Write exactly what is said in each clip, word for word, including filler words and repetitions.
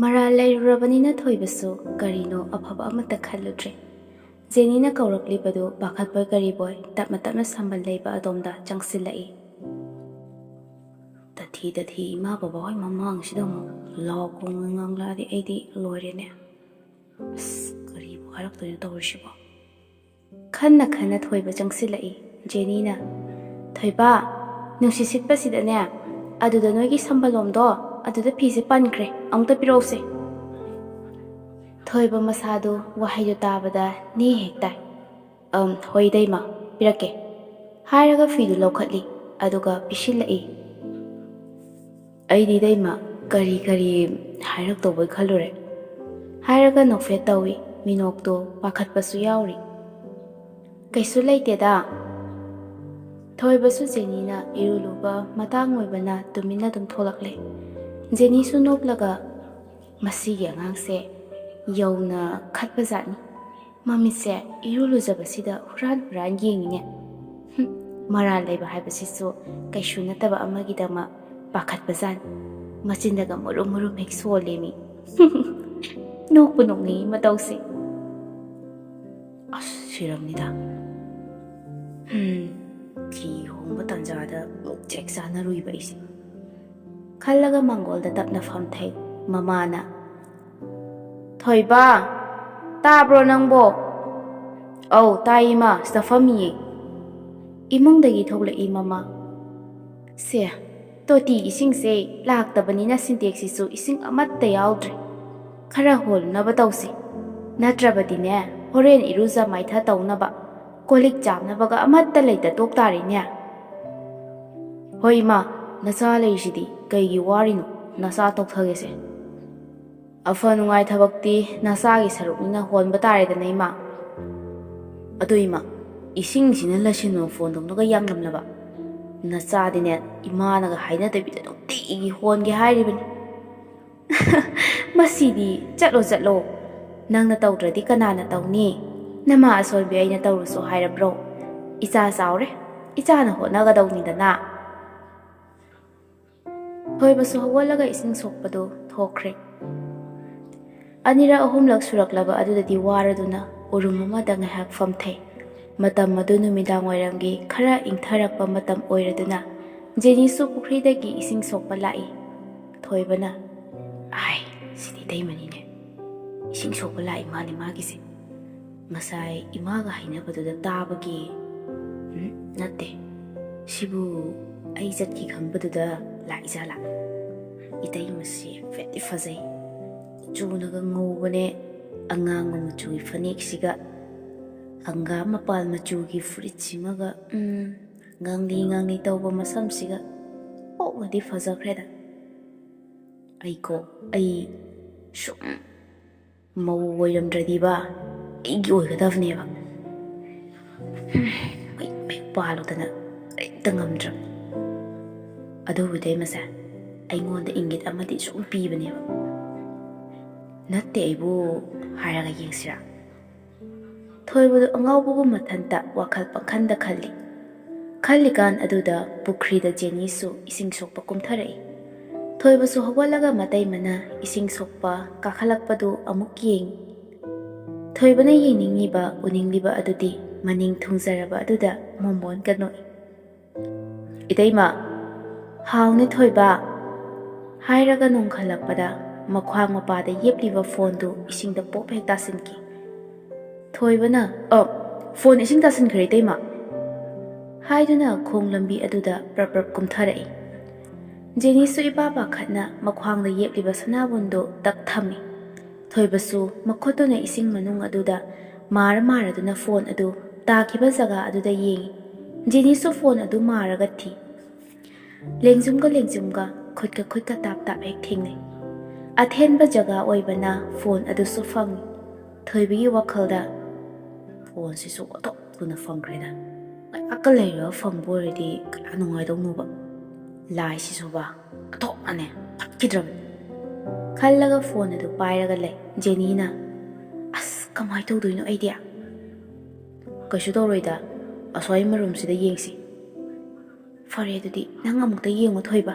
ꯃꯔꯥꯜ ꯂꯩꯔꯨꯔꯕꯅꯤꯅ ꯊꯣꯏꯕꯁꯨ ꯀꯔꯤꯅꯣ ꯑꯐꯕ ꯑꯃꯠꯇ ꯈꯜꯂꯨꯗ꯭ꯔꯦ꯫ ꯖꯦꯅꯤꯅ ꯀꯧꯔꯛꯂꯤꯕꯗꯨ ꯄꯥꯈꯠꯄꯣꯏ ꯀꯔꯤꯕꯣꯏ ꯇꯞꯅ ꯇꯞꯅ ꯁꯝꯕꯜ ꯂꯩꯕ ꯑꯗꯣꯝꯗ ꯆꯪꯁꯤꯜꯂꯛꯏ꯫ ꯇꯊꯤ ꯇꯊꯤ, ꯏꯃꯥ ꯕꯕꯥ ꯍꯣꯏ ꯃꯃꯥꯡꯁꯤꯗ ꯑꯃꯨꯛ ꯂꯥꯎ ꯈꯣꯡ ꯉꯥꯡꯂꯛꯑꯗꯤ ꯑꯩꯗꯤ ꯂꯣꯏꯔꯦꯅꯦ꯫ ꯑꯁ, ꯀꯔꯤꯕꯨ ꯍꯥꯏꯔꯛꯇꯣꯏꯅꯣ ꯇꯧꯔꯤꯁꯤꯕꯣ? ꯈꯟꯅ ꯈꯟꯅ ꯊꯣꯏꯕ ꯆꯪꯁꯤꯜꯂꯛꯏ꯫ ꯖꯦꯅꯤꯅ, "ꯊꯣꯏꯕ, ꯅꯨꯡꯁꯤꯠ ꯁꯤꯠꯄꯁꯤꯗꯅꯦ, ꯑꯗꯨꯗ ꯅꯣꯏꯒꯤ ꯁꯝꯕꯜꯂꯣꯝꯗꯣ, ꯑꯗꯨꯗ ꯐꯤꯁꯦ ꯄꯟꯈ꯭ꯔꯦ, ꯑꯃꯨꯛꯇ ꯄꯤꯔꯛꯎꯁꯦ꯫" ꯊꯣꯏꯕ ꯃꯁꯥꯗꯨ ꯋꯥꯍꯩꯗꯨ ꯇꯥꯕꯗ ꯅꯦ ꯍꯦꯛ ꯇꯥꯏ꯫ "ꯑꯝ, ꯍꯣꯏ ꯏꯇꯩꯃ, ꯄꯤꯔꯛꯀꯦ," ꯍꯥꯏꯔꯒ ꯐꯤꯗꯨ ꯂꯧꯈꯠꯂꯤ, ꯑꯗꯨꯒ ꯄꯤꯁꯤꯜꯂꯛꯏ꯫ ꯑꯩꯗꯤ ꯏꯇꯩꯃ ꯀꯔꯤ ꯀꯔꯤ ꯍꯥꯏꯔꯛꯇꯧꯕꯩ ꯈꯜꯂꯨꯔꯦ꯫ ꯍꯥꯏꯔꯒ ꯅꯣꯛꯐꯦꯠ ꯇꯧꯏ, ꯃꯤꯅꯣꯛꯇꯣ ꯄꯥꯈꯠꯄꯁꯨ ꯌꯥꯎꯔꯤ꯫ "ꯀꯩꯁꯨ ꯂꯩꯇꯦꯗ꯫" ꯊꯣꯏꯕꯁꯨ ꯖꯦꯅꯤꯅ ꯏꯔꯨ ꯂꯨꯕ ꯃꯇꯥꯡ ꯑꯣꯏꯕꯅ ꯇꯨꯃꯤꯟꯅ ꯑꯗꯨꯝ ꯊꯣꯛꯂꯛꯂꯦ꯫ ꯖꯦꯅꯤꯁꯨ ꯅꯣꯛꯂꯒ, "ꯃꯁꯤꯒꯤ ꯑꯉꯥꯡꯁꯦ ꯌꯧꯅ ꯈꯠꯄꯖꯥꯠꯅꯤ꯫ ꯃꯃꯤꯠꯁꯦ ꯏꯔꯨ ꯂꯨꯖꯕꯁꯤꯗ ꯍꯨꯔꯥꯟ ꯍꯨꯔꯥꯟ ꯌꯦꯡꯉꯤꯅꯦ꯫ ꯍꯨꯝ, ꯃꯔꯥꯜ ꯂꯩꯕ ꯍꯥꯏꯕꯁꯤꯁꯨ ꯀꯩꯁꯨ ꯅꯠꯇꯕ ꯑꯃꯒꯤꯗꯃꯛ ꯄꯥꯈꯠꯄꯖꯥꯠꯅꯤ꯫ ꯃꯆꯤꯟꯗꯒ ꯃꯨꯔꯨꯝ ꯃꯨꯔꯨꯝ ꯍꯦꯛ ꯁꯣꯜꯂꯦꯃꯤ꯫" ꯅꯣꯛꯄꯨ ꯅꯣꯛꯅꯤꯡꯉꯤ ꯃꯇꯧꯁꯦ꯫ ꯑꯁ, ꯁꯤꯔꯝꯅꯤꯗ꯫ ꯍꯨꯝ, ꯐꯤ ꯍꯣꯡꯕ ꯇꯥꯟꯖꯥꯗ ꯆꯦꯛ ꯆꯥꯅꯔꯨꯏꯕ ꯑꯩꯁꯦ꯫ ꯈꯜꯂꯒ ꯃꯥꯡꯒꯣꯜꯗ ꯇꯞꯅ ꯐꯝꯊꯩ꯫ ꯃꯃꯥꯅ, "ꯊꯣꯏꯕ, ꯇꯥꯕ꯭ꯔꯣ ꯅꯪꯕꯣ?" "ꯑꯧ, ꯇꯥꯏ ꯏꯃꯥ, ꯁꯤꯗ ꯐꯝꯃꯤꯌꯦ꯫" ꯏꯃꯨꯡꯗꯒꯤ ꯊꯣꯛꯂꯛꯏ ꯃꯃꯥ꯫ "ꯁꯦ, ꯇꯣꯇꯤ ꯏꯁꯤꯡꯁꯦ ꯂꯥꯛꯇꯕꯅꯤꯅ ꯁꯤꯟꯇꯦꯛꯁꯁꯤꯁꯨ ꯏꯁꯤꯡ ꯑꯃꯠꯇ ꯌꯥꯎꯗ꯭ꯔꯦ꯫ ꯈꯔ ꯍꯣꯜꯂꯨꯅꯕ ꯇꯧꯁꯤ꯫ ꯅꯠꯇ꯭ꯔꯕꯗꯤꯅꯦ, ꯍꯣꯔꯦꯟ ꯏꯔꯨꯖ ꯃꯥꯏꯊ ꯇꯧꯅꯕ, ꯀꯣꯜ ꯂꯤꯛ ꯆꯥꯝꯅꯕꯒ ꯑꯃꯠꯇ ꯂꯩꯇ ꯇꯣꯛ ꯇꯥꯔꯦꯅꯦ꯫" "ꯍꯣꯏ ꯏꯃꯥ, ꯅꯆꯥ ꯂꯩꯔꯤꯁꯤꯗꯤ ꯀꯩꯒꯤ ꯋꯥꯔꯤꯅꯣ? ꯅꯆꯥ ꯇꯧꯊꯒꯦꯁꯦ꯫ ꯑꯐ ꯅꯨꯡꯉꯥꯏ ꯊꯕꯛꯇꯤ ꯅꯆꯥꯒꯤ ꯁꯔꯨꯛꯅꯤꯅ ꯍꯣꯟꯕ ꯇꯥꯔꯦꯗꯅ ꯏꯃꯥ꯫ ꯑꯗꯣ ꯏꯃꯥ, ꯏꯁꯤꯡꯁꯤꯅ ꯂꯁꯤꯟꯕ ꯐꯣꯟꯗꯧꯅꯒ ꯌꯥꯝꯂꯝꯂꯕ꯫ ꯅꯆꯥꯗꯤꯅꯦ, ꯏꯃꯥꯅꯒ ꯍꯥꯏꯅꯗꯕꯤꯗ ꯅꯨꯡꯇꯤꯒꯤ ꯍꯣꯟꯒꯦ ꯍꯥꯏꯔꯤꯕꯅꯤ꯫" "ꯃꯁꯤꯗꯤ ꯆꯠꯂꯣ ꯆꯠꯂꯣ, ꯅꯪꯅ ꯇꯧꯗ꯭ꯔꯗꯤ ꯀꯅꯥꯅ ꯇꯧꯅꯤ? ꯅꯃꯥ ꯑꯁꯣꯟꯕꯤ ꯑꯩꯅ ꯇꯧꯔꯨꯁꯨ ꯍꯥꯏꯔꯕ꯭ꯔꯣ? ꯏꯆꯥ ꯆꯥꯎꯔꯦ, ꯏꯆꯥꯅ ꯍꯣꯠꯅꯒꯗꯧꯅꯤꯗꯅ꯫" ꯊꯣꯏꯕꯁꯨ ꯍꯧꯒꯠꯂꯒ ꯏꯁꯤꯡ ꯁꯣꯛꯄꯗꯨ ꯊꯣꯛꯈ꯭ꯔꯦ꯫ ꯑꯅꯤꯔꯛ ꯑꯍꯨꯝꯂꯛ ꯁꯨꯔꯛꯂꯕ ꯑꯗꯨꯗꯗꯤ ꯋꯥꯔꯗꯨꯅ ꯎꯔꯨꯝ ꯑꯃꯗ ꯉꯥꯏꯍꯥꯛ ꯐꯝꯊꯩ꯫ ꯃꯇꯝ ꯑꯗꯨ ꯅꯨꯃꯤꯗꯥꯡ ꯋꯥꯏꯔꯝꯒꯤ ꯈꯔ ꯏꯪꯊꯔꯛꯄ ꯃꯇꯝ ꯑꯣꯏꯔꯗꯨꯅ ꯖꯦꯅꯤꯁꯨ ꯄꯨꯈ꯭ꯔꯤꯗꯒꯤ ꯏꯁꯤꯡ ꯁꯣꯛꯄ ꯂꯥꯛꯏ꯫ ꯊꯣꯏꯕꯅ, "ꯑꯥꯏ, ꯁꯤꯗꯤ ꯏꯇꯩꯃꯅꯤꯅꯦ꯫ ꯏꯁꯤꯡ ꯁꯣꯛꯄ ꯂꯥꯛꯏ ꯃꯥꯜꯂꯤ ꯃꯥꯒꯤꯁꯦ꯫ ꯉꯁꯥꯏ ꯏꯃꯥꯒ ꯍꯥꯏꯅꯕꯗꯨꯗ ꯇꯥꯕꯒꯤ, ꯎꯝ, ꯅꯠꯇꯦ꯫ ꯁꯤꯕꯨ ꯑꯩ ꯆꯠꯈꯤ ꯈꯪꯕꯗꯨꯗ ꯂꯥꯛꯏꯖꯥꯠꯂꯥ? ꯏꯇꯩꯃꯁꯤ ꯐꯗꯤ ꯐꯖꯩ꯫ ꯀꯨꯆꯨꯅꯒ ꯉꯧꯕꯅꯦ꯫ ꯑꯉꯥꯡꯕ ꯃꯆꯨꯒꯤ ꯐꯅꯦꯛꯁꯤꯒ, ꯍꯪꯒꯥꯝ ꯃꯄꯥꯜ ꯃꯆꯨꯒꯤ ꯐꯨꯔꯤꯠꯁꯤꯃꯒ, ꯎꯝ, ꯉꯥꯡꯂꯤ ꯉꯥꯡꯂꯤ ꯇꯧꯕ ꯃꯁꯝꯁꯤꯒ꯫ ꯑꯣꯛꯅꯗꯤ ꯐꯖꯈ꯭ꯔꯦꯗ꯫ ꯑꯩꯀꯣ, ꯑꯩ ꯁꯨꯝ ꯃꯧ ꯑꯣꯏꯔꯝꯗ꯭ꯔꯗꯤꯕ ꯑꯩꯒꯤ ꯑꯣꯏꯒꯗꯕꯅꯦꯕ"꯫ ꯃꯩ ꯃꯩ ꯄꯥꯜꯂꯨꯗꯅ ꯍꯦꯛꯇ ꯉꯝꯗ꯭ꯔꯕ꯫ ꯑꯗꯨꯕꯨ ꯏꯇꯩꯃꯁꯦ ꯑꯩꯉꯣꯟꯗ ꯏꯪꯒꯤꯠ ꯑꯃꯗꯤ ꯁꯨꯝ ꯄꯤꯕꯅꯦꯕ꯫ "ꯅꯠꯇꯦ ꯑꯩꯕꯨ" ꯍꯥꯏꯔꯒ ꯌꯦꯡꯁꯤꯔꯥ? ꯊꯣꯏꯕꯗꯨ ꯑꯉꯥꯎꯕꯒꯨꯝ ꯃꯊꯟꯇ ꯋꯥꯈꯜ ꯄꯪꯈꯟꯗ ꯈꯜꯂꯤ꯫ ꯈꯜꯂꯤꯀꯥꯟ ꯑꯗꯨꯗ ꯄꯨꯈ꯭ꯔꯤꯗ ꯖꯦꯅꯤꯁꯨ ꯏꯁꯤꯡ ꯁꯣꯛꯄ ꯀꯨꯝꯊꯔꯛꯏ꯫ ꯊꯣꯏꯕꯁꯨ ꯍꯧꯒꯠꯂꯒ ꯃꯇꯩꯃꯅ ꯏꯁꯤꯡ ꯁꯣꯛꯄ ꯀꯥꯈꯠꯂꯛꯄꯗꯨ ꯑꯃꯨꯛ ꯌꯦꯡꯏ꯫ ꯊꯣꯏꯕꯅ ꯌꯦꯡꯅꯤꯡꯉꯤꯕ, ꯎꯅꯤꯡꯂꯤꯕ ꯑꯗꯨꯗꯤ ꯃꯅꯤꯡ ꯊꯨꯡꯖꯔꯕ ꯑꯗꯨꯗ ꯃꯣꯃꯣꯟꯒ ꯅꯣꯛꯏ꯫ "ꯏꯇꯩꯃ, ꯍꯥꯎꯅꯦ ꯊꯣꯏꯕ" ꯍꯥꯏꯔꯒ ꯅꯣꯡꯈꯠꯂꯛꯄꯗ ꯃꯈ꯭ꯋꯥꯡ ꯃꯄꯥꯗ ꯌꯦꯞꯂꯤꯕ ꯐꯣꯟꯗꯨ ꯏꯁꯤꯡꯗ ꯄꯣꯞ ꯍꯦꯛ ꯇꯥꯁꯤꯟꯈꯤ꯫ ꯊꯣꯏꯕꯅ, "ꯑ, ꯐꯣꯟ ꯏꯁꯤꯡ ꯇꯥꯁꯤꯟꯈ꯭ꯔꯦ ꯏꯇꯩꯃ" ꯍꯥꯏꯗꯨꯅ ꯈꯣꯡ ꯂꯝꯕꯤ ꯑꯗꯨꯗ ꯄ꯭ꯔꯞ ꯄ꯭ꯔꯞ ꯀꯨꯝꯊꯔꯛꯏ꯫ ꯖꯦꯅꯤꯁꯨ ꯏꯄꯥ ꯄꯥꯈꯠꯅ ꯃꯈ꯭ꯋꯥꯡꯗ ꯌꯦꯞꯂꯤꯕ ꯁꯅꯥꯕꯨꯟꯗꯨ ꯇꯛ ꯊꯝꯃꯤ꯫ ꯊꯣꯏꯕꯁꯨ ꯃꯈꯨꯠꯇꯨꯅ ꯏꯁꯤꯡ ꯃꯅꯨꯡ ꯑꯗꯨꯗ ꯃꯥꯔ ꯃꯥꯔꯗꯨꯅ ꯐꯣꯟ ꯑꯗꯨ ꯇꯥꯈꯤꯕ ꯖꯒꯥ ꯑꯗꯨꯗ ꯌꯦꯡꯏ꯫ ꯖꯦꯅꯤꯁꯨ ꯐꯣꯟ ꯑꯗꯨ ꯃꯥꯔꯒ ꯊꯤ꯫ ꯂꯦꯡꯖꯨꯝꯒ ꯂꯦꯡꯖꯨꯝꯒ, ꯈꯨꯠꯀ ꯈꯨꯠꯀ ꯇꯥꯞ ꯇꯥꯞ ꯍꯦꯛ ꯊꯦꯡꯅꯩ꯫ ꯑꯊꯦꯟꯕ ꯖꯒꯥ ꯑꯣꯏꯕꯅ ꯐꯣꯟ ꯑꯗꯨꯁꯨ ꯐꯪꯏ꯫ ꯊꯣꯏꯕꯒꯤ ꯋꯥꯈꯜꯗ, "ꯐꯣꯟꯁꯤꯁꯨ ꯑꯣꯟꯊꯣꯛ ꯊꯨꯅ ꯐꯪꯈ꯭ꯔꯦꯗ꯫ ꯉꯥꯏꯍꯥꯛꯀ ꯂꯩꯔꯒ ꯐꯪꯕ ꯑꯣꯏꯔꯗꯤ ꯀꯌꯥ ꯅꯨꯡꯉꯥꯏꯗꯧꯅꯣꯕ꯫ ꯂꯥꯏꯁꯤꯁꯨꯕ ꯑꯣꯟꯊꯣꯛꯅꯅꯦ ꯐꯠꯈꯤꯗ꯭ꯔꯕꯅꯤ" ꯈꯜꯂꯒ ꯐꯣꯟ ꯑꯗꯨ ꯄꯥꯏꯔꯒ ꯂꯩ꯫ ꯖꯦꯅꯤꯅ, "ꯑꯁ, ꯀꯃꯥꯏꯅ ꯇꯧꯗꯣꯏꯅꯣ ꯑꯩꯗꯤ?" "ꯀꯩꯁꯨ ꯇꯧꯔꯣꯏꯗ, ꯑꯁ꯭ꯋꯥꯏ ꯃꯔꯨꯝꯁꯤꯗ ꯌꯦꯡꯁꯤ"꯫ "ꯐꯔꯦ, ꯑꯗꯨꯗꯤ ꯅꯪ ꯑꯃꯨꯛꯇ ꯌꯦꯡꯉꯣ ꯊꯣꯏꯕ,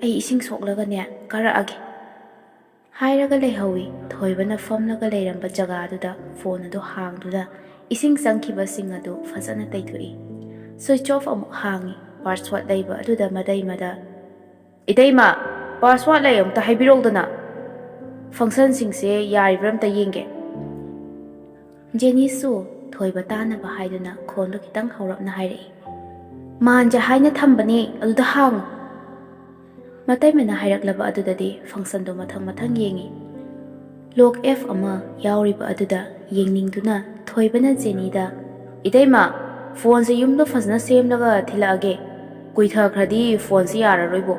ꯑꯩ ꯏꯁꯤꯡ ꯁꯣꯛꯂꯒꯅꯦ ꯀꯥꯔꯛꯑꯒꯦ"꯫ ꯍꯥꯏꯔꯒ ꯂꯩꯍꯧꯏ꯫ ꯊꯣꯏꯕꯅ ꯐꯝꯂꯒ ꯂꯩꯔꯝꯕ ꯖꯒꯥꯗꯨꯗ ꯐꯣꯟ ꯑꯗꯨ ꯍꯥꯡꯗꯨꯅ ꯏꯁꯤꯡ ꯆꯪꯈꯤꯕꯁꯤꯡ ꯑꯗꯨ ꯐꯖꯅ ꯇꯩꯊꯣꯛꯏ꯫ ꯁ꯭ꯋꯤꯆ ꯑꯣꯐ ꯑꯃꯨꯛ ꯍꯥꯡꯏ꯫ ꯄꯥꯁꯋꯥꯔꯗ ꯂꯩꯕ ꯑꯗꯨꯗ ꯃꯇꯩꯃꯗ, "ꯏꯇꯩꯃ, ꯄꯥꯁꯋꯥꯔꯗ ꯂꯩ ꯑꯃꯨꯛꯇ ꯍꯥꯏꯕꯤꯔꯧꯗꯅ꯫ ꯐꯪꯁꯟꯁꯤꯡꯁꯦ ꯌꯥꯔꯤꯕ꯭ꯔꯥ ꯑꯝꯇ ꯌꯦꯡꯒꯦ꯫" ꯖꯦꯅꯤꯁꯨ ꯊꯣꯏꯕ ꯇꯥꯅꯕ ꯍꯥꯏꯗꯨꯅ ꯈꯣꯟꯗꯣ ꯈꯤꯇꯪ ꯍꯧꯔꯞꯅ ꯍꯥꯏꯔꯛꯏ꯫ "ꯃꯥꯟꯖꯦ ꯍꯥꯏꯅ ꯊꯝꯕꯅꯦ, ꯑꯗꯨꯗ ꯍꯥꯡꯉꯨ꯫" ꯃꯇꯩꯃꯅ ꯍꯥꯏꯔꯛꯂꯕ ꯑꯗꯨꯗꯗꯤ ꯐꯪꯁꯟꯗꯣ ꯃꯊꯪ ꯃꯊꯪ ꯌꯦꯡꯉꯤ꯫ ꯂꯣꯛ ꯑꯦꯐ ꯑꯃ ꯌꯥꯎꯔꯤꯕ ꯑꯗꯨꯗ ꯌꯦꯡꯅꯤꯡꯗꯨꯅ ꯊꯣꯏꯕꯅ ꯖꯦꯅꯤꯗ, "ꯏꯇꯩꯃ, ꯐꯣꯟꯁꯦ ꯌꯨꯝꯗ ꯐꯖꯅ ꯁꯦꯝꯂꯒ ꯊꯤꯜꯂꯛꯑꯒꯦ꯫ ꯀꯨꯏꯊꯈ꯭ꯔꯗꯤ ꯐꯣꯟꯁꯦ ꯌꯥꯔꯔꯣꯏꯕꯣ꯫"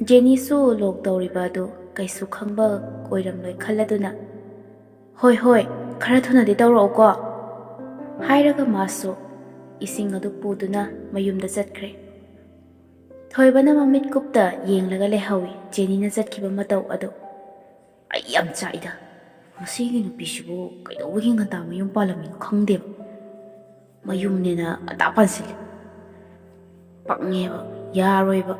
ꯖꯦꯅꯤꯁꯨ ꯂꯣꯛ ꯇꯧꯔꯤꯕ ꯑꯗꯨ ꯀꯩꯁꯨ ꯈꯪꯕ ꯑꯣꯏꯔꯝꯂꯣꯏ ꯈꯜꯂꯗꯨꯅ, "ꯍꯣꯏ, ꯍꯣꯏ, ꯈꯔ ꯊꯨꯅꯗꯤ ꯇꯧꯔꯛꯎꯀꯣ꯫" ꯍꯥꯏꯔꯒ ꯃꯥꯁꯨ ꯏꯁꯤꯡ ꯑꯗꯨ ꯄꯨꯗꯨꯅ ꯃꯌꯨꯝꯗ ꯆꯠꯈ꯭ꯔꯦ꯫ ꯊꯣꯏꯕꯅ ꯃꯃꯤꯠ ꯀꯨꯞꯇ ꯌꯦꯡꯂꯒ ꯂꯩꯍꯧꯏ ꯖꯦꯅꯤꯅ ꯆꯠꯈꯤꯕ ꯃꯇꯧ ꯑꯗꯨ꯫ "ꯑꯩ ꯌꯥꯝ ꯆꯥꯛꯏꯗ, ꯃꯁꯤꯒꯤ ꯅꯨꯄꯤꯁꯤꯕꯨ ꯀꯩꯗꯧꯕꯒꯤ ꯉꯟꯇꯥ ꯃꯌꯨꯝ ꯄꯥꯜꯂꯝꯃꯤꯅꯣ ꯈꯪꯗꯦꯕ꯫ ꯃꯌꯨꯝꯅꯦꯅ ꯉꯟꯇꯥ ꯄꯥꯟꯁꯤꯜꯂꯤ꯫ ꯄꯪꯉꯦꯕ, ꯌꯥꯔꯣꯏꯕ꯫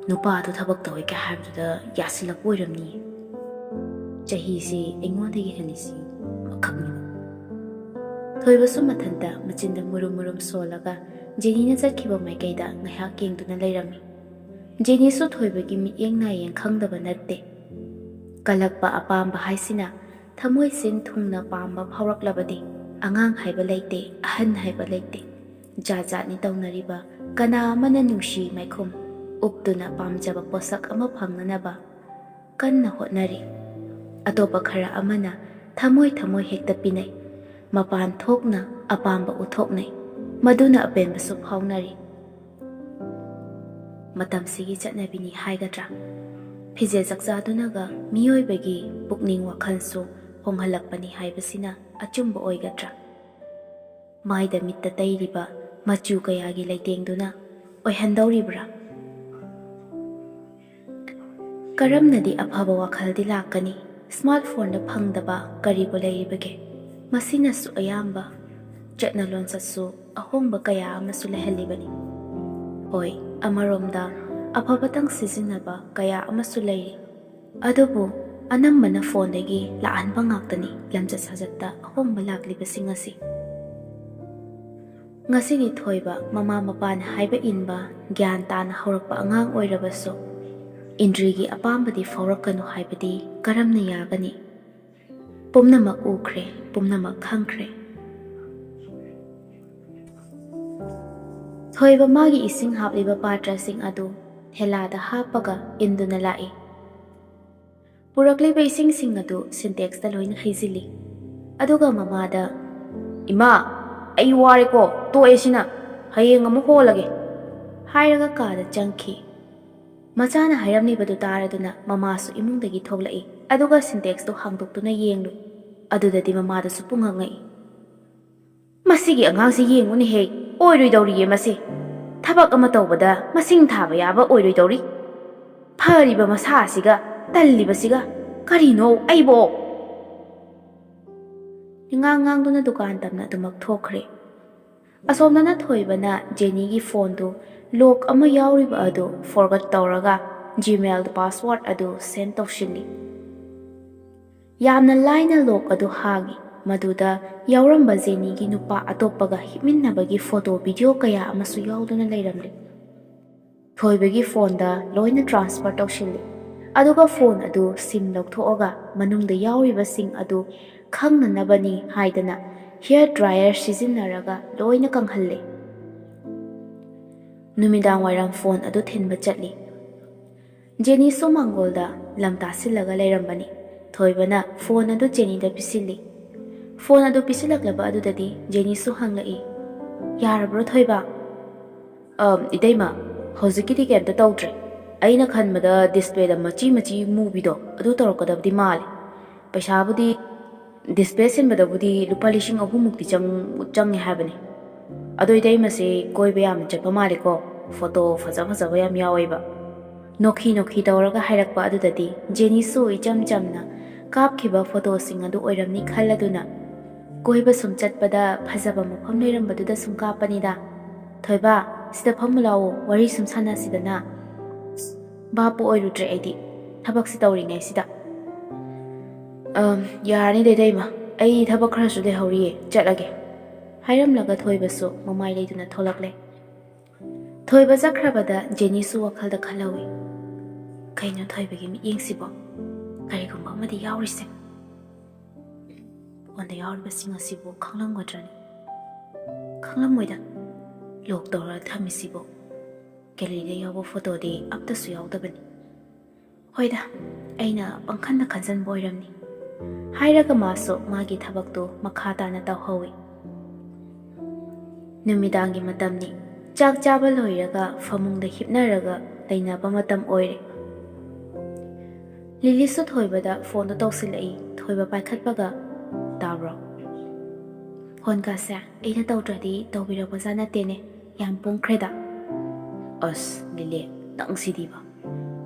ꯅꯨꯄꯥꯗꯣ ꯊꯕꯛ ꯇꯧꯋꯦ ꯀꯥꯏ ꯍꯥꯏꯕꯗꯨꯗ ꯌꯥꯁꯤꯜꯂꯛꯄ ꯑꯣꯏꯔꯝꯅꯤ꯫ ꯆꯍꯤꯁꯤ ꯑꯩꯉꯣꯟꯗꯒꯤ ꯍꯦꯜꯂꯤꯁꯤ ꯑꯃꯈꯛꯅꯤꯕ꯫" ꯊꯣꯏꯕꯁꯨ ꯃꯊꯟꯇ ꯃꯆꯤꯟꯗ ꯃꯨꯔꯨꯝ ꯃꯨꯔꯨꯝ ꯁꯣꯜꯂꯒ ꯖꯦꯅꯤꯅ ꯆꯠꯈꯤꯕ ꯃꯥꯏꯀꯩꯗ ꯉꯥꯏꯍꯥꯛ ꯌꯦꯡꯗꯨꯅ ꯂꯩꯔꯝꯃꯤ꯫ ꯖꯦꯅꯤꯁꯨ ꯊꯣꯏꯕꯒꯤ ꯃꯤꯠꯌꯦꯡ ꯅꯥꯌꯦꯡ ꯈꯪꯗꯕ ꯅꯠꯇꯦ꯫ ꯀꯜꯂꯛꯄ ꯑꯄꯥꯝꯕ ꯍꯥꯏꯁꯤꯅ ꯊꯃꯣꯏ ꯁꯤꯟ ꯊꯨꯡꯅ ꯄꯥꯝꯕ ꯐꯥꯎꯔꯛꯂꯕꯗꯤ ꯑꯉꯥꯡ ꯍꯥꯏꯕ ꯂꯩꯇꯦ, ꯑꯍꯟ ꯍꯥꯏꯕ ꯂꯩꯇꯦ꯫ ꯖꯥꯠ ꯖꯥꯠꯅꯤ ꯇꯧꯅꯔꯤꯕ꯫ ꯀꯅꯥ ꯑꯃꯅ ꯅꯨꯡꯁꯤ ꯃꯥꯏꯈꯨꯝ ꯎꯞꯇꯨꯅ ꯄꯥꯝꯖꯕ ꯄꯣꯠꯁꯛ ꯑꯃ ꯐꯪꯅꯅꯕ ꯀꯟꯅ ꯍꯣꯠꯅꯔꯤ꯫ ꯑꯇꯣꯞꯄ ꯈꯔ ꯑꯃꯅ ꯊꯃꯣꯏ ꯊꯃꯣꯏ ꯍꯦꯛꯇ ꯄꯤꯅꯩ꯫ ꯃꯄꯥꯟ ꯊꯣꯛꯅ ꯑꯄꯥꯝꯕ ꯎꯠꯊꯣꯛꯅꯩ꯫ ꯃꯗꯨꯅ ꯑꯄꯦꯟꯕꯁꯨ ꯐꯥꯎꯅꯔꯤ꯫ ꯃꯇꯝꯁꯤꯒꯤ ꯆꯠꯅꯕꯤꯅꯤ ꯍꯥꯏꯒꯗ꯭ꯔꯥ? ꯐꯤꯖꯦ ꯆꯛꯆꯥꯗꯨꯅꯒ ꯃꯤꯑꯣꯏꯕꯒꯤ ꯄꯨꯛꯅꯤꯡ ꯋꯥꯈꯜꯁꯨ ꯍꯣꯡꯍꯜꯂꯛꯄꯅꯤ ꯍꯥꯏꯕꯁꯤꯅ ꯑꯆꯨꯝꯕ ꯑꯣꯏꯒꯗ꯭ꯔꯥ? ꯃꯥꯏꯗ ꯃꯤꯠꯇ ꯇꯩꯔꯤꯕ ꯃꯆꯨ ꯀꯌꯥꯒꯤ ꯂꯩꯇꯦꯡꯗꯨꯅ ꯑꯣꯏꯍꯟꯗꯧꯔꯤꯕ꯭ꯔꯥ? ꯀꯔꯝꯅꯗꯤ ꯑꯐꯕ ꯋꯥꯈꯜꯗꯤ ꯂꯥꯛꯀꯅꯤ? ꯁ꯭ꯃꯥꯔꯠ ꯐꯣꯟꯗ ꯐꯪꯗꯕ ꯀꯔꯤꯕꯨ ꯂꯩꯔꯤꯕꯒꯦ? ꯃꯁꯤꯅꯁꯨ ꯑꯌꯥꯝꯕ ꯆꯠꯅ ꯂꯣꯟꯆꯠꯁꯨ ꯑꯍꯣꯡꯕ ꯀꯌꯥ ꯑꯃꯁꯨ ꯂꯩꯍꯜꯂꯤꯕꯅꯤ꯫ ꯍꯣꯏ, ꯑꯃꯔꯣꯝꯗ ꯑꯐꯕꯇꯪ ꯁꯤꯖꯤꯟꯅꯕ ꯀꯌꯥ ꯑꯃꯁꯨ ꯂꯩꯔꯤ꯫ ꯑꯗꯨꯕꯨ ꯑꯅꯝꯕꯅ ꯐꯣꯟꯗꯒꯤ ꯂꯥꯛꯍꯟꯕ ꯉꯥꯛꯇꯅꯤ ꯂꯝꯆꯠ ꯁꯥꯖꯠꯇ ꯑꯍꯣꯡꯕ ꯂꯥꯛꯂꯤꯕꯁꯤꯡ ꯑꯁꯤ꯫ ꯉꯁꯤꯗꯤ ꯊꯣꯏꯕ ꯃꯃꯥ ꯃꯄꯥꯅ ꯍꯥꯏꯕ ꯏꯟꯕ, ꯒ꯭ꯌꯥꯟ ꯇꯥꯅ ꯍꯧꯔꯛꯄ ꯑꯉꯥꯡ ꯑꯣꯏꯔꯕꯁꯨ, ꯏꯟꯗ꯭ꯔꯤꯒꯤ ꯑꯄꯥꯝꯕꯗꯤ ꯐꯥꯎꯔꯛꯀꯅꯨ ꯍꯥꯏꯕꯗꯤ ꯀꯔꯝꯅ ꯌꯥꯒꯅꯤ? ꯄꯨꯝꯅꯃꯛ ꯎꯈ꯭ꯔꯦ, ꯄꯨꯝꯅꯃꯛ ꯈꯪꯈ꯭ꯔꯦ꯫ ꯊꯣꯏꯕ ꯃꯥꯒꯤ ꯏꯁꯤꯡ ꯍꯥꯞꯂꯤꯕ ꯄꯥꯇ꯭ꯔꯁꯤꯡ ꯑꯗꯨ ꯊꯦꯂꯥꯗ ꯍꯥꯞꯄꯒ ꯏꯟꯗꯨꯅ ꯂꯥꯛꯏ꯫ ꯄꯨꯔꯛꯂꯤꯕ ꯏꯁꯤꯡꯁꯤꯡ ꯑꯗꯨ ꯁꯤꯟꯇꯦꯛꯁꯇ ꯂꯣꯏꯅ ꯍꯩꯖꯤꯜꯂꯤ꯫ ꯑꯗꯨꯒ ꯃꯃꯥꯗ, "ꯏꯃꯥ, ꯑꯩ ꯋꯥꯔꯦꯀꯣ, ꯇꯣꯛꯑꯦ ꯁꯤꯅ, ꯍꯌꯦꯡ ꯑꯃꯨꯛ ꯍꯣꯜꯂꯒꯦ" ꯍꯥꯏꯔꯒ ꯀꯥꯗ ꯆꯪꯈꯤ꯫ ꯃꯆꯥꯅ ꯍꯥꯏꯔꯝꯂꯤꯕꯗꯨ ꯇꯥꯔꯗꯨꯅ ꯃꯃꯥꯁꯨ ꯏꯃꯨꯡꯗꯒꯤ ꯊꯣꯛꯂꯛꯏ꯫ ꯑꯗꯨꯒ ꯁꯤꯟꯇꯦꯛꯁꯇꯨ ꯍꯥꯡꯗꯣꯛꯇꯨꯅ ꯌꯦꯡꯂꯨꯏ꯫ ꯑꯗꯨꯗꯗꯤ ꯃꯃꯥꯗꯨꯁꯨ ꯄꯨꯡꯉꯛ ꯉꯛꯏ꯫ "ꯃꯁꯤꯒꯤ ꯑꯉꯥꯡꯁꯤ ꯌꯦꯡꯉꯨꯅꯦꯍꯦ, ꯑꯣꯏꯔꯣꯏꯗꯧꯔꯤꯌꯦ ꯃꯁꯤ꯫ ꯊꯕꯛ ꯑꯃ ꯇꯧꯕꯗ ꯃꯁꯤꯡ ꯊꯥꯕ ꯌꯥꯕ ꯑꯣꯏꯔꯣꯏꯗꯧꯔꯤ꯫ ꯐꯔꯤꯕ ꯃꯁꯥ ꯑꯁꯤꯒ ꯇꯜꯂꯤꯕꯁꯤꯒ, ꯀꯔꯤꯅꯣ ꯑꯩꯕꯣ?" ꯏꯉꯥꯡ ꯉꯥꯡꯗꯨꯅ ꯗꯨꯀꯥꯟ ꯇꯝꯅ ꯑꯗꯨꯃꯛ ꯊꯣꯛꯈ꯭ꯔꯦ꯫ ꯑꯁꯣꯝꯗꯅ ꯊꯣꯏꯕꯅ ꯖꯦꯅꯤꯒꯤ ꯐꯣꯟꯗꯨ ꯂꯣꯛ ꯑꯃ ꯌꯥꯎꯔꯤꯕ ꯑꯗꯨ ꯐꯣꯔꯒꯠ ꯇꯧꯔꯒ ꯖꯤꯃꯦꯜꯗ ꯄꯥꯁꯋꯥꯔꯗ ꯑꯗꯨ ꯁꯦꯟ ꯇꯧꯁꯤꯜꯂꯤ꯫ ꯌꯥꯝꯅ ꯂꯥꯏꯅ ꯂꯣꯛ ꯑꯗꯨ ꯍꯥꯡꯏ꯫ ꯃꯗꯨꯗ ꯌꯥꯎꯔꯝꯕ ꯖꯦꯅꯤꯒꯤ ꯅꯨꯄꯥ ꯑꯇꯣꯞꯄꯒ ꯍꯤꯞꯃꯤꯟꯅꯕꯒꯤ ꯐꯣꯇꯣ ꯚꯤꯗꯤꯑꯣ ꯀꯌꯥ ꯑꯃꯁꯨ ꯌꯥꯎꯗꯨꯅ ꯂꯩꯔꯝꯂꯤ꯫ ꯊꯣꯏꯕꯒꯤ ꯐꯣꯟꯗ ꯂꯣꯏꯅ ꯇ꯭ꯔꯥꯟꯁꯐꯔ ꯇꯧꯁꯤꯜꯂꯤ꯫ ꯑꯗꯨꯒ ꯐꯣꯟ ꯑꯗꯨ ꯁꯤꯝ ꯂꯧꯊꯣꯛꯑꯒ ꯃꯅꯨꯡꯗ ꯌꯥꯎꯔꯤꯕꯁꯤꯡ ꯑꯗꯨ ꯈꯪꯅꯅꯕꯅꯤ ꯍꯥꯏꯗꯅ ꯍꯤꯌꯔ ꯗ꯭ꯔꯥꯏꯌꯔ ꯁꯤꯖꯤꯟꯅꯔꯒ ꯂꯣꯏꯅ ꯀꯪꯍꯜꯂꯤ꯫ ꯅꯨꯃꯤꯗꯥꯡ ꯋꯥꯏꯔꯝ ꯐꯣꯟ ꯑꯗꯨ ꯊꯤꯟꯕ ꯆꯠꯂꯤ꯫ ꯖꯦꯅꯤꯁꯨ ꯃꯥꯡꯒꯣꯜꯗ ꯂꯝ ꯇꯥꯁꯤꯜꯂꯒ ꯂꯩꯔꯝꯕꯅꯤ꯫ ꯊꯣꯏꯕꯅ ꯐꯣꯟ ꯑꯗꯨ ꯖꯦꯅꯤꯗ ꯄꯤꯁꯤꯜꯂꯤ꯫ ꯐꯣꯟ ꯑꯗꯨ ꯄꯤꯁꯤꯜꯂꯛꯂꯕ ꯑꯗꯨꯗꯗꯤ ꯖꯦꯅꯤꯁꯨ ꯍꯪꯂꯛꯏ, "ꯌꯥꯔꯕ꯭ꯔꯣ ꯊꯣꯏꯕ?" "ꯑꯝ, ꯏꯇꯩꯃ, ꯍꯧꯖꯤꯛꯀꯤꯗꯤ ꯀꯩꯝꯇ ꯇꯧꯗ꯭ꯔꯦ꯫ ꯑꯩꯅ ꯈꯟꯕꯗ ꯗꯤꯁꯄ꯭ꯂꯦꯗ ꯃꯆꯤ ꯃꯆꯤ ꯃꯨꯕꯤꯗꯣ ꯑꯗꯨ ꯇꯧꯔꯛꯀꯗꯕꯗꯤ ꯃꯥꯜꯂꯦ꯫ ꯄꯩꯁꯥꯕꯨꯗꯤ ꯗꯤꯁꯄ꯭ꯂꯦ ꯁꯤꯟꯕꯗꯕꯨꯗꯤ ꯂꯨꯄꯥ ꯂꯤꯁꯤꯡ ꯑꯍꯨꯝꯃꯨꯛꯇꯤ ꯆꯪ-, ꯆꯪꯉꯦ ꯍꯥꯏꯕꯅꯤ꯫ ꯑꯗꯣ ꯏꯇꯩꯃꯁꯦ ꯀꯣꯏꯕ ꯌꯥꯝꯅ ꯆꯠꯄ ꯃꯥꯜꯂꯦꯀꯣ, ꯐꯣꯇꯣ ꯐꯖ ꯐꯖꯕ ꯌꯥꯝ ꯌꯥꯎꯋꯦꯕ"꯫ ꯅꯣꯛꯈꯤ ꯅꯣꯛꯈꯤ ꯇꯧꯔꯒ ꯍꯥꯏꯔꯛꯄ ꯑꯗꯨꯗꯗꯤ ꯖꯦꯅꯤꯁꯨ ꯏꯆꯝ ꯆꯝꯅ ꯀꯥꯞꯈꯤꯕ ꯐꯣꯇꯣꯁꯤꯡ ꯑꯗꯨ ꯑꯣꯏꯔꯝꯅꯤ ꯈꯜꯂꯗꯨꯅ, "ꯀꯣꯏꯕ ꯁꯨꯝ ꯆꯠꯄꯗ ꯐꯖꯕ ꯃꯐꯝ ꯂꯩꯔꯝꯕꯗꯨꯗ ꯁꯨꯝ ꯀꯥꯞꯄꯅꯤꯗ꯫ ꯊꯣꯏꯕ, ꯁꯤꯗ ꯐꯝꯃꯨ ꯂꯥꯛꯑꯣ, ꯋꯥꯔꯤ ꯁꯨꯝ ꯁꯥꯟꯅꯁꯤꯗꯅ"꯫ ꯚꯥꯞꯄꯨ ꯑꯣꯏꯔꯨꯗ꯭ꯔꯦ ꯑꯩꯗꯤ꯫ ꯊꯕꯛꯁꯤ ꯇꯧꯔꯤꯉꯩꯁꯤꯗ꯫ "ꯑꯝ, ꯌꯥꯔꯅꯤꯗ ꯏꯇꯩꯃ, ꯑꯩ ꯊꯕꯛ ꯈꯔꯁꯨ ꯂꯩꯍꯧꯔꯤꯌꯦ, ꯆꯠꯂꯒꯦ," ꯍꯥꯏꯔꯝꯂꯒ ꯊꯣꯏꯕꯁꯨ ꯃꯃꯥꯏ ꯂꯩꯗꯨꯅ ꯊꯣꯛꯂꯛꯂꯦ꯫ ꯊꯣꯏꯕ ꯆꯠꯈ꯭ꯔꯕꯗ ꯖꯦꯅꯤꯁꯨ ꯋꯥꯈꯜꯗ ꯈꯜꯍꯧꯏ, "ꯀꯩꯅꯣ ꯊꯣꯏꯕꯒꯤ ꯃꯤꯠꯌꯦꯡꯁꯤꯕꯣ? ꯀꯔꯤꯒꯨꯝꯕ ꯑꯃꯗꯤ ꯌꯥꯎꯔꯤꯁꯦ꯫ ꯐꯣꯟꯗ ꯌꯥꯎꯔꯤꯕꯁꯤꯡ ꯑꯁꯤꯕꯨ ꯈꯪꯂꯝꯒꯗ꯭ꯔꯅꯤ? ꯈꯪꯂꯝꯃꯣꯏꯗ꯫ ꯂꯣꯛ ꯇꯧꯔ ꯊꯝꯃꯤꯁꯤꯕꯨ꯫ ꯒꯦꯂꯔꯤꯗ ꯌꯥꯎꯕ ꯐꯣꯇꯣꯗꯤ ꯑꯝꯇꯁꯨ ꯌꯥꯎꯗꯕꯅꯤ꯫ ꯍꯣꯏꯗ, ꯑꯩꯅ ꯄꯪꯈꯟꯗ ꯈꯟꯖꯟꯕ ꯑꯣꯏꯔꯝꯅꯤ," ꯍꯥꯏꯔꯒ ꯃꯥꯁꯨ ꯃꯥꯒꯤ ꯊꯕꯛꯇꯨ ꯃꯈꯥ ꯇꯥꯅ ꯇꯧꯍꯧꯏ꯫ ꯅꯨꯃꯤꯗꯥꯡꯒꯤ ꯃꯇꯝꯅꯤ꯫ ꯆꯥꯛ ꯆꯥꯕ ꯂꯣꯏꯔꯒ ꯐꯃꯨꯡꯗ ꯍꯤꯞꯅꯔꯒ ꯂꯩꯅꯕ ꯃꯇꯝ ꯑꯣꯏꯔꯦ꯫ ꯂꯤꯂꯤꯁꯨ ꯊꯣꯏꯕꯗ ꯐꯣꯟꯗꯣ ꯇꯧꯁꯤꯜꯂꯛꯏ꯫ ꯊꯣꯏꯕ ꯄꯥꯏꯈꯠꯄꯒ, "ꯇꯥꯕ꯭ꯔꯣ? ꯐꯣꯟꯒꯁꯦ ꯑꯩꯅ ꯇꯧꯗ꯭ꯔꯗꯤ ꯇꯧꯕꯤꯔꯛꯄꯖꯥꯠ ꯅꯠꯇꯦꯅꯦ, ꯌꯥꯝ ꯄꯣꯡꯈ꯭ꯔꯦꯗ꯫" "ꯑꯁ ꯂꯤꯂꯤ, ꯅꯪꯁꯤꯗꯤꯕ꯫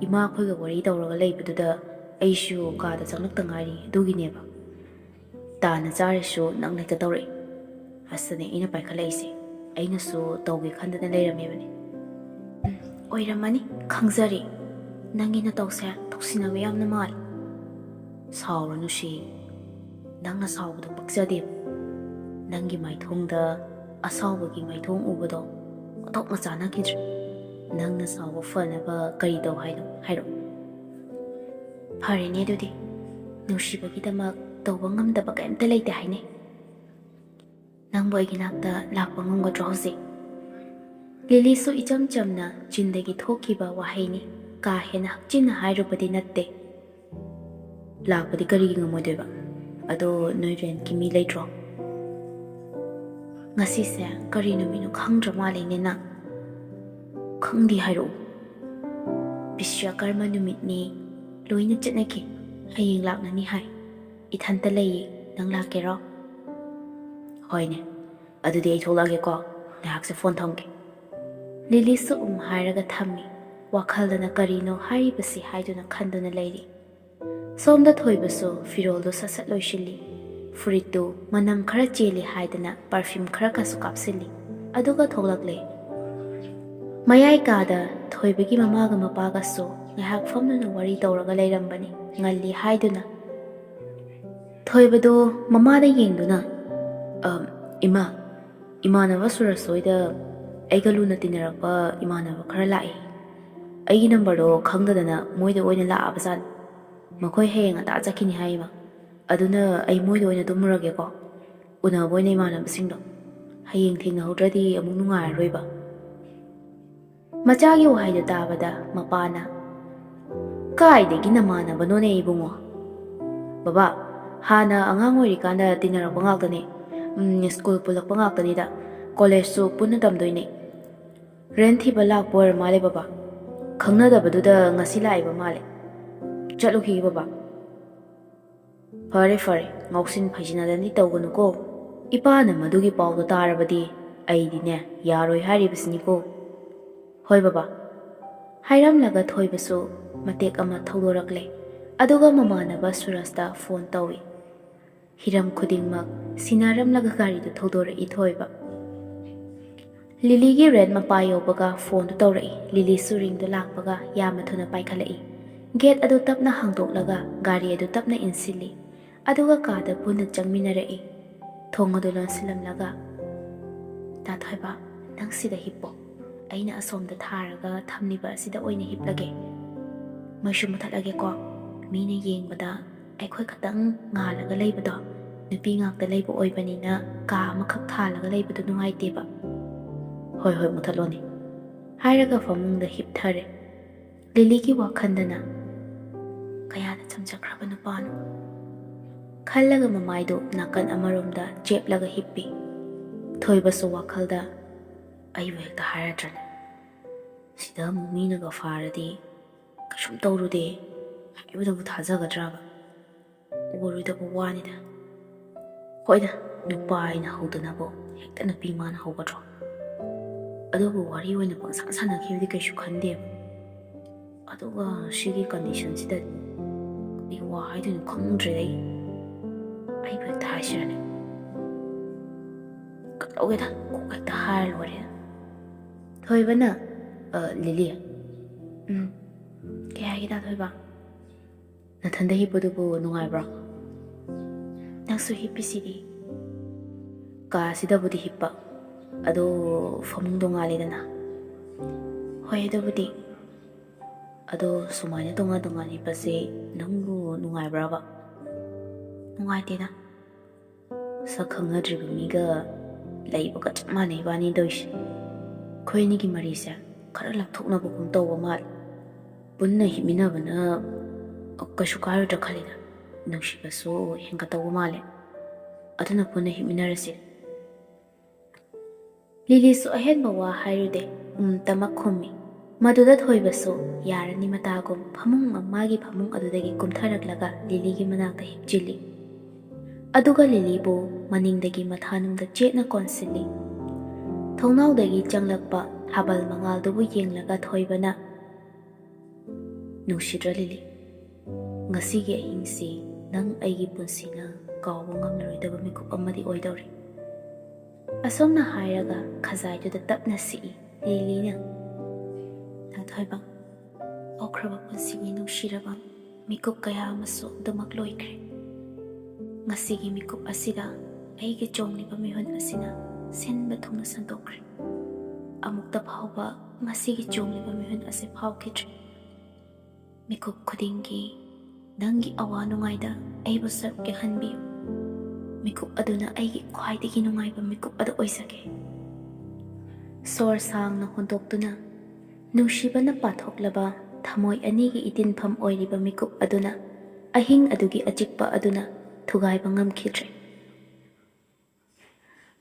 ꯏꯃꯥ ꯑꯩꯈꯣꯏꯒ ꯋꯥꯔꯤ ꯇꯧꯔꯒ ꯂꯩꯕꯗꯨꯗ ꯑꯩꯁꯨ ꯀꯥꯗ ꯆꯪꯂꯛꯇ ꯉꯥꯏꯔꯤ, ꯑꯗꯨꯒꯤꯅꯦꯕ꯫ ꯇꯥꯟꯅ ꯆꯥꯔꯤꯁꯨ ꯅꯪꯅ ꯍꯦꯛꯇ ꯇꯧꯔꯛꯏ꯫ ꯑꯁꯤꯅꯦ ꯑꯩꯅ ꯄꯥꯏꯈꯠꯂꯛꯏꯁꯦ꯫ ꯑꯩꯅꯁꯨ ꯇꯧꯒꯦ ꯈꯟꯗꯅ ꯂꯩꯔꯝꯃꯤꯕꯅꯤ꯫" "ꯎꯝ, ꯑꯣꯏꯔꯝꯃꯅꯤ, ꯈꯪꯖꯔꯦ꯫ ꯅꯪꯒꯤ ꯅꯇꯧꯁꯦ ꯇꯧꯁꯤꯟꯅꯕ ꯌꯥꯝꯅ ꯃꯥꯜꯂꯤ꯫" "ꯁꯥꯎꯔꯅꯨ ꯁꯤ꯫ ꯅꯪꯅ ꯁꯥꯎꯕꯗꯣ ꯄꯛꯆꯗꯦꯕ꯫ ꯅꯪꯒꯤ ꯃꯥꯏꯊꯣꯡꯗ ꯑꯁꯥꯎꯕꯒꯤ ꯃꯥꯏꯊꯣꯡ ꯎꯕꯗꯣ ꯑꯣꯟꯊꯣꯛꯅ ꯆꯥꯟꯅꯈꯤꯗ꯭ꯔꯦ꯫ ꯅꯪꯅ ꯁꯥꯎꯕ ꯐꯅꯕ ꯀꯔꯤ ꯇꯧ ꯍꯥꯏꯅꯣ? ꯍꯥꯏꯔꯛꯑꯣ꯫" "ꯐꯔꯦꯅꯦ ꯑꯗꯨꯗꯤ꯫ ꯅꯨꯡꯁꯤꯕꯒꯤꯗꯃꯛ ꯇꯧꯕ ꯉꯝꯗꯕ ꯀꯔꯤꯝꯇ ꯂꯩꯇꯦ ꯍꯥꯏꯅꯦ꯫ ꯅꯪꯕꯨ ꯑꯩꯒꯤ ꯅꯥꯛꯇ ꯂꯥꯛꯄ ꯉꯝꯒꯗ꯭ꯔꯣ ꯍꯧꯖꯤꯛ?" ꯂꯤꯂꯤꯁꯨ ꯏꯆꯝ ꯆꯝꯅ ꯆꯤꯟꯗꯒꯤ ꯊꯣꯛꯈꯤꯕ ꯋꯥꯍꯩꯅꯤ꯫ ꯀꯥ ꯍꯦꯟꯅ ꯍꯛꯆꯤꯟꯅ ꯍꯥꯏꯔꯨꯕꯗꯤ ꯅꯠꯇꯦ꯫ "ꯂꯥꯛꯄꯗꯤ ꯀꯔꯤꯒꯤ ꯉꯝꯃꯣꯏꯗꯣꯏꯕ? ꯑꯗꯣ ꯅꯣꯏ ꯔꯦꯟꯠꯀꯤ ꯃꯤ ꯂꯩꯇ꯭ꯔꯣ? ꯉꯁꯤꯁꯦ ꯀꯔꯤ ꯅꯨꯃꯤꯠꯅꯣ ꯈꯪꯗ꯭ꯔ ꯃꯥꯜꯂꯦꯅꯦ ꯅꯪ?" "ꯈꯪꯗꯦ ꯍꯥꯏꯔꯛꯎ꯫" "ꯕꯤꯁ꯭ꯋꯀꯔꯃ ꯅꯨꯃꯤꯠꯅꯤ꯫ ꯂꯣꯏꯅ ꯆꯠꯅꯈꯤ꯫ ꯍꯌꯦꯡ ꯂꯥꯛꯅꯅꯤ ꯍꯥꯏ꯫ ꯏꯊꯟꯇ ꯂꯩꯌꯦ꯫ ꯅꯪ ꯂꯥꯛꯀꯦꯔꯣ?" "ꯍꯣꯏꯅꯦ꯫ ꯑꯗꯨꯗꯤ ꯑꯩ ꯊꯣꯛꯂꯛꯑꯒꯦꯀꯣ꯫ ꯉꯥꯏꯍꯥꯛꯁꯦ ꯐꯣꯟ ꯊꯝꯒꯦ꯫" ꯂꯤꯂꯤꯁꯨ ꯎꯝ ꯍꯥꯏꯔꯒ ꯊꯝꯃꯤ꯫ ꯋꯥꯈꯜꯗꯅ ꯀꯔꯤꯅꯣ ꯍꯥꯏꯔꯤꯕꯁꯤ ꯍꯥꯏꯗꯨꯅ ꯈꯟꯗꯨꯅ ꯂꯩꯔꯤ꯫ ꯁꯣꯝꯗ ꯊꯣꯏꯕꯁꯨ ꯐꯤꯔꯣꯜꯗꯨ ꯁꯠ ꯁꯠ ꯂꯣꯏꯁꯤꯜꯂꯤ꯫ ꯐꯨꯔꯤꯠꯇꯨ ꯃꯅꯝ ꯈꯔ ꯆꯦꯜꯂꯤ ꯍꯥꯏꯗꯅ ꯄꯔꯐ꯭ꯌꯨꯝ ꯈꯔ ꯈꯁꯨ ꯀꯥꯞꯁꯤꯜꯂꯤ꯫ ꯑꯗꯨꯒ ꯊꯣꯛꯂꯛꯂꯦ꯫ ꯃꯌꯥꯏ ꯀꯥꯗ ꯊꯣꯏꯕꯒꯤ ꯃꯃꯥꯒ ꯃꯄꯥꯒꯁꯨ ꯉꯥꯏꯍꯥꯛ ꯐꯝꯗꯨꯅ ꯋꯥꯔꯤ ꯇꯧꯔꯒ ꯂꯩꯔꯝꯕꯅꯤ, ꯉꯜꯂꯤ ꯍꯥꯏꯗꯨꯅ꯫ ꯊꯣꯏꯕꯗꯣ ꯃꯃꯥꯗ ꯌꯦꯡꯗꯨꯅ, "ꯑꯝ, ꯏꯃꯥ, ꯏꯃꯥꯟꯅꯕ ꯁꯨꯔꯖ ꯍꯣꯏꯗ ꯑꯩꯒ ꯂꯨꯅ ꯇꯤꯟꯅꯔꯛꯄ ꯏꯃꯥꯟꯅꯕ ꯈꯔ ꯂꯥꯛꯏ꯫ ꯑꯩꯒꯤ ꯅꯝꯕꯔꯗꯣ ꯈꯪꯗꯗꯅ ꯃꯣꯏꯗ ꯑꯣꯏꯅ ꯂꯥꯛꯑꯕꯖꯥꯠꯅꯤ꯫ ꯃꯈꯣꯏ ꯍꯌꯦꯡ ꯉꯟꯇꯥ ꯆꯠꯈꯤꯅꯤ ꯍꯥꯏ, ꯏꯃꯥ꯫ ꯑꯗꯨꯅ ꯑꯩ ꯃꯣꯏꯗ ꯑꯣꯏꯅ ꯇꯨꯝꯃꯨꯔꯒꯦꯀꯣ꯫ ꯎꯅꯕ ꯑꯣꯏꯅ ꯏꯃꯥꯟꯅꯕꯁꯤꯡꯗꯣ꯫ ꯍꯌꯦꯡ ꯊꯦꯡꯅꯍꯧꯗ꯭ꯔꯗꯤ ꯑꯃꯨꯛ ꯅꯨꯡꯉꯥꯏꯔꯔꯣꯏꯕ꯫" ꯃꯆꯥꯒꯤ ꯋꯥꯍꯩꯗꯨ ꯇꯥꯕꯗ ꯃꯄꯥꯅ, "ꯀꯥꯏꯗꯒꯤ ꯅꯃꯥꯟꯅꯕꯅꯣꯅꯦ ꯏꯕꯨꯡꯉꯣ? ꯕꯕꯥ, ꯍꯥꯟꯅ ꯑꯉꯥꯡ ꯑꯣꯏꯔꯤꯀꯥꯟꯗ ꯇꯤꯟꯅꯔꯛꯄ ꯉꯥꯛꯇꯅꯦ꯫ ꯎꯝ, ꯁ꯭ꯀꯨꯜ ꯄꯨꯜꯂꯛꯄ ꯉꯥꯛꯇꯅꯤꯗ꯫ ꯀꯣꯂꯦꯖꯁꯨ ꯄꯨꯟꯅ ꯇꯝꯗꯣꯏꯅꯦ꯫ ꯔꯦꯟ ꯊꯤꯕ ꯂꯥꯛꯄ ꯑꯣꯏꯔ ꯃꯥꯜꯂꯦ ꯕꯕꯥ꯫ ꯈꯪꯅꯗꯕꯗꯨꯗ ꯉꯁꯤ ꯂꯥꯛꯏꯕ ꯃꯥꯜꯂꯦ꯫ ꯆꯠꯂꯨꯈꯤꯒꯦ ꯕꯕꯥ꯫" "ꯐꯔꯦ, ꯐꯔꯦ, ꯉꯥꯎꯁꯤꯟ ꯐꯩꯖꯤꯟꯅꯗꯅꯤ ꯇꯧꯒꯅꯨꯀꯣ꯫ ꯏꯄꯥꯅ ꯃꯗꯨꯒꯤ ꯄꯥꯎꯗꯣ ꯇꯥꯔꯕꯗꯤ ꯑꯩꯗꯤꯅꯦ, ꯌꯥꯔꯣꯏ ꯍꯥꯏꯔꯤꯕꯁꯤꯅꯤꯀꯣ꯫" "ꯍꯣꯏ ꯕꯕꯥ꯫" ꯍꯥꯏꯔꯝꯂꯒ ꯊꯣꯏꯕꯁꯨ ꯃꯇꯦꯛ ꯑꯃ ꯊꯧꯗꯣꯔꯛꯂꯦ꯫ ꯑꯗꯨꯒ ꯃꯃꯥꯟꯅꯕ ꯁꯨꯔꯖꯇ ꯐꯣꯟ ꯇꯧꯏ꯫ ꯍꯤꯔꯝ ꯈꯨꯗꯤꯡꯃꯛ ꯁꯤꯟꯅꯔꯝꯂꯒ ꯒꯥꯔꯤꯗꯨ ꯊꯧꯗꯣꯔꯛꯏ ꯊꯣꯏꯕ꯫ ꯂꯤꯂꯤꯒꯤ ꯔꯦꯟ ꯃꯄꯥ ꯌꯧꯕꯒ ꯐꯣꯟꯗꯨ ꯇꯧꯔꯛꯏ꯫ ꯂꯤꯂꯤꯁꯨ ꯔꯤꯡꯗꯨ ꯂꯥꯛꯄꯒ ꯌꯥꯝꯅ ꯊꯨꯅ ꯄꯥꯏꯈꯠꯂꯛꯏ꯫ ꯒꯦꯠ ꯑꯗꯨ ꯇꯞꯅ ꯍꯥꯡꯗꯣꯛꯂꯒ ꯒꯥꯔꯤ ꯑꯗꯨ ꯇꯞꯅ ꯏꯟꯁꯤꯜꯂꯤ꯫ ꯑꯗꯨꯒ ꯀꯥꯗ ꯄꯨꯟꯅ ꯆꯪꯃꯤꯟꯅꯔꯛꯏ꯫ ꯊꯣꯡ ꯑꯗꯨ ꯂꯣꯟꯁꯤꯜꯂꯝꯂꯒ, "ꯇꯥ ꯊꯣꯏꯕ, ꯅꯪ ꯁꯤꯗ ꯍꯤꯞꯄꯣ꯫ ꯑꯩꯅ ꯑꯁꯣꯝꯗ ꯊꯥꯔꯒ ꯊꯝꯂꯤꯕ ꯑꯁꯤꯗ ꯑꯣꯏꯅ ꯍꯤꯞꯂꯒꯦ꯫ ꯃꯩꯁꯨ ꯃꯨꯊꯠꯂꯒꯦꯀꯣ꯫ ꯃꯤꯅ ꯌꯦꯡꯕꯗ ꯑꯩꯈꯣꯏ ꯈꯛꯇꯪ ꯉꯥꯜꯂꯒ ꯂꯩꯕꯗꯣ, ꯅꯨꯄꯤ ꯉꯥꯛꯇ ꯂꯩꯕ ꯑꯣꯏꯕꯅꯤꯅ ꯀꯥ ꯑꯃꯈꯛ ꯊꯥꯜꯂꯒ ꯂꯩꯕꯗꯣ ꯅꯨꯡꯉꯥꯏꯇꯦꯕ꯫" "ꯍꯣꯏ, ꯍꯣꯏ, ꯃꯨꯊꯠꯂꯣꯅꯦ꯫" ꯍꯥꯏꯔꯒ ꯐꯃꯨꯡꯗ ꯍꯤꯞꯊꯔꯦ꯫ ꯂꯤꯂꯤꯒꯤ ꯋꯥꯈꯜꯗꯅ, "ꯀꯌꯥꯗ ꯆꯝꯖꯈ꯭ꯔꯕ ꯅꯨꯄꯥꯅꯣ?" ꯈꯜꯂꯒ ꯃꯃꯥꯏꯗꯨ ꯅꯥꯀꯟ ꯑꯃꯔꯣꯝꯗ ꯆꯦꯞꯂꯒ ꯍꯤꯞꯄꯤ꯫ ꯊꯣꯏꯕꯁꯨ ꯋꯥꯈꯜꯗ, "ꯑꯩꯕꯨ ꯍꯦꯛꯇ ꯍꯥꯏꯔꯗ꯭ꯔꯅꯦ꯫ ꯁꯤꯗ ꯑꯃꯨꯛ ꯃꯤꯅꯒ ꯐꯥꯔꯗꯤ ꯀꯩꯁꯨꯝ ꯇꯧꯔꯨꯗꯦ ꯍꯥꯏꯕꯗꯕꯨ ꯊꯥꯖꯒꯗ꯭ꯔꯕ? ꯑꯣꯏꯔꯣꯏꯗꯕ ꯋꯥꯅꯤꯗ꯫ ꯍꯣꯏꯗ, ꯅꯨꯄꯥ ꯑꯩꯅ ꯍꯧꯗꯅꯕꯨ ꯍꯦꯛꯇ ꯅꯨꯄꯤ ꯃꯥꯅ ꯍꯧꯒꯗ꯭ꯔꯣ? ꯑꯗꯨꯕꯨ ꯋꯥꯔꯤ ꯑꯣꯏꯅ ꯄꯪꯁꯥꯟ ꯁꯥꯟꯅꯈꯤꯕꯗꯤ ꯀꯩꯁꯨ ꯈꯟꯗꯦꯕ꯫ ꯑꯗꯨꯒ ꯁꯤꯒꯤ ꯀꯟꯗꯤꯁꯟꯁꯤꯗ ꯀꯔꯤ ꯋꯥ ꯍꯥꯏꯗꯣꯏꯅꯣ ꯈꯪꯗ꯭ꯔꯦ ꯑꯩ꯫ ꯑꯩꯕꯨ ꯍꯦꯛꯇ ꯍꯥꯏꯁꯤꯔꯅꯦ? ꯀꯩꯗꯧꯒꯦꯗ, ꯀꯣꯛ ꯍꯦꯛꯇ ꯍꯥꯏꯔ ꯂꯣꯏꯔꯦ꯫" ꯊꯣꯏꯕꯅ ꯑ, ꯂꯤꯂꯤ꯫ ꯎꯝ꯫ ꯀꯩ ꯍꯥꯏꯒꯦ, ꯇꯥꯊꯣꯏꯕ? ꯅꯊꯟꯗ ꯍꯤꯞꯄꯗꯨꯕꯨ ꯅꯨꯡꯉꯥꯏꯕ꯭ꯔꯣ? ꯅꯪꯁꯨ ꯍꯤꯞꯄꯤꯁꯤꯗꯤ꯫ ꯀꯥꯁꯤꯗꯕꯨꯗꯤ ꯍꯤꯞꯄ, ꯑꯗꯣ ꯐꯃꯨꯡꯗꯣ ꯉꯥꯜꯂꯤꯗꯅ꯫ ꯍꯣꯏ, ꯑꯗꯨꯕꯨꯗꯤ꯫ ꯑꯗꯣ ꯁꯨꯃꯥꯏꯅ ꯇꯣꯉꯥꯟ ꯇꯣꯉꯥꯟ ꯍꯤꯞꯄꯁꯦ ꯅꯪꯕꯨ ꯅꯨꯡꯉꯥꯏꯕ꯭ꯔꯕ? ꯅꯨꯡꯉꯥꯏꯇꯦꯗ꯫ ꯁꯛ ꯈꯪꯅꯗ꯭ꯔꯤꯕ ꯃꯤꯒ ꯂꯩꯕꯒ ꯆꯞ ꯃꯥꯟꯅꯩ ꯏꯕꯥꯅꯤ ꯇꯧꯔꯤꯁꯦ꯫ ꯑꯩꯈꯣꯏ ꯑꯅꯤꯒꯤ ꯃꯔꯤꯁꯦ ꯈꯔ ꯂꯥꯞꯊꯣꯛꯅꯕꯒꯨꯝ ꯇꯧꯕ ꯃꯥꯜꯂꯦ꯫ ꯄꯨꯟꯅ ꯍꯤꯞꯃꯤꯟꯅꯕꯅ ꯀꯩꯁꯨ ꯀꯥꯏꯔꯣꯏꯗ꯭ꯔꯥ ꯈꯜꯂꯤꯗ꯫ ꯅꯨꯡꯁꯤꯕꯁꯨ ꯍꯦꯟꯒꯠꯇꯧꯕ ꯃꯥꯜꯂꯦ꯫ ꯑꯗꯨꯅ ꯄꯨꯟꯅ ꯍꯤꯞꯃꯤꯟꯅꯔꯁꯦ꯫ ꯂꯤꯂꯤꯁꯨ ꯑꯍꯦꯟꯕ ꯋꯥ ꯍꯥꯏꯔꯨꯗꯦ, ꯎꯝ ꯇꯃꯛ ꯈꯨꯝꯃꯤ꯫ ꯃꯗꯨꯗ ꯊꯣꯏꯕꯁꯨ ꯌꯥꯔꯅꯤ ꯃꯇꯥꯒꯨꯝ ꯐꯃꯨꯡ ꯃꯥꯒꯤ ꯐꯃꯨꯡ ꯑꯗꯨꯗꯒꯤ ꯀꯨꯝꯊꯔꯛꯂꯒ ꯂꯤꯂꯤꯒꯤ ꯃꯅꯥꯛꯇ ꯍꯤꯞꯆꯤꯜꯂꯤ꯫ ꯑꯗꯨꯒ ꯂꯤꯂꯤꯕꯨ ꯃꯅꯤꯡꯗꯒꯤ ꯃꯊꯥꯅꯨꯡꯗ ꯆꯦꯠꯅ ꯀꯣꯟꯁꯤꯜꯂꯤ꯫ ꯊꯣꯡꯅꯥꯎꯗꯒꯤ ꯆꯪꯂꯛꯄ ꯊꯥꯕꯜ ꯃꯉꯥꯜꯗꯨꯕꯨ ꯌꯦꯡꯂꯒ ꯊꯣꯏꯕꯅ, "ꯅꯨꯡꯁꯤꯗ꯭ꯔꯥ ꯂꯤꯂꯤ? ꯉꯁꯤꯒꯤ ꯑꯍꯤꯡꯁꯤ ꯅꯪ ꯑꯩꯒꯤ ꯄꯨꯟꯁꯤꯅ ꯀꯥꯎꯕ ꯉꯝꯂꯔꯣꯏꯗꯕ ꯃꯤꯀꯨꯞ ꯑꯃꯗꯤ ꯑꯣꯏꯗꯧꯔꯤ"꯫ ꯑꯁꯨꯝꯅ ꯍꯥꯏꯔꯒ ꯈꯖꯥꯏꯗꯨꯗ ꯇꯞꯅ ꯁꯤꯛꯏ ꯂꯤꯂꯤꯅ꯫ ꯇꯥꯊꯣꯏꯕ, ꯍꯧꯈ꯭ꯔꯕ ꯄꯨꯟꯁꯤꯒꯤ ꯅꯨꯡꯁꯤꯔꯕ ꯃꯤꯀꯨꯞ ꯀꯌꯥ ꯑꯃꯁꯨ ꯑꯗꯨꯃꯛ ꯂꯣꯏꯈ꯭ꯔꯦ꯫ ꯉꯁꯤꯒꯤ ꯃꯤꯀꯨꯞ ꯑꯁꯤꯗ ꯑꯩꯒꯤ ꯆꯣꯡꯂꯤꯕ ꯃꯤꯍꯨꯟ ꯑꯁꯤꯅ ꯁꯤꯟꯕ ꯊꯨꯡꯅ ꯁꯟꯗꯣꯛꯈ꯭ꯔꯦ꯫ ꯑꯃꯨꯛꯇ ꯐꯥꯎꯕ ꯃꯁꯤꯒꯤ ꯆꯣꯡꯂꯤꯕ ꯃꯤꯍꯨꯟ ꯑꯁꯤ ꯐꯥꯎꯈꯤꯗ꯭ꯔꯦ꯫ ꯃꯤꯀꯨꯞ ꯈꯨꯗꯤꯡꯒꯤ ꯅꯪꯒꯤ ꯑꯋꯥ ꯅꯨꯡꯉꯥꯏꯗ ꯑꯩꯕꯨ ꯁꯔꯨꯛ ꯌꯥꯍꯟꯕꯤꯌꯨ꯫ ꯃꯤꯀꯨꯞ ꯑꯗꯨꯅ ꯑꯩꯒꯤ ꯈ꯭ꯋꯥꯏꯗꯒꯤ ꯅꯨꯡꯉꯥꯏꯕ ꯃꯤꯀꯨꯞ ꯑꯗꯨ ꯑꯣꯏꯖꯒꯦ꯫ ꯁꯣꯔ ꯁꯥꯡꯅ ꯍꯣꯟꯗꯣꯛꯇꯨꯅ ꯅꯨꯡꯁꯤꯕꯅ ꯄꯥꯊꯣꯛꯂꯕ ꯊꯃꯣꯏ ꯑꯅꯤꯒꯤ ꯏꯇꯤꯟꯐꯝ ꯑꯣꯏꯔꯤꯕ ꯃꯤꯀꯨꯞ ꯑꯗꯨꯅ ꯑꯍꯤꯡ ꯑꯗꯨꯒꯤ ꯑꯆꯤꯛꯄ ꯑꯗꯨꯅ ꯊꯨꯒꯥꯏꯕ ꯉꯝꯈꯤꯗ꯭ꯔꯦ꯫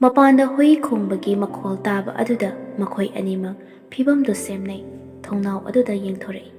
ꯃꯄꯥꯟꯗ ꯍꯨꯏ ꯈꯣꯡꯕꯒꯤ ꯃꯈꯣꯜ ꯇꯥꯕ ꯑꯗꯨꯗ ꯃꯈꯣꯏ ꯑꯅꯤꯃꯛ ꯐꯤꯚꯝꯗꯨ ꯁꯦꯝꯅꯩ, ꯊꯣꯡꯅꯥꯎ ꯑꯗꯨꯗ ꯌꯦꯡꯊꯣꯔꯛꯏ꯫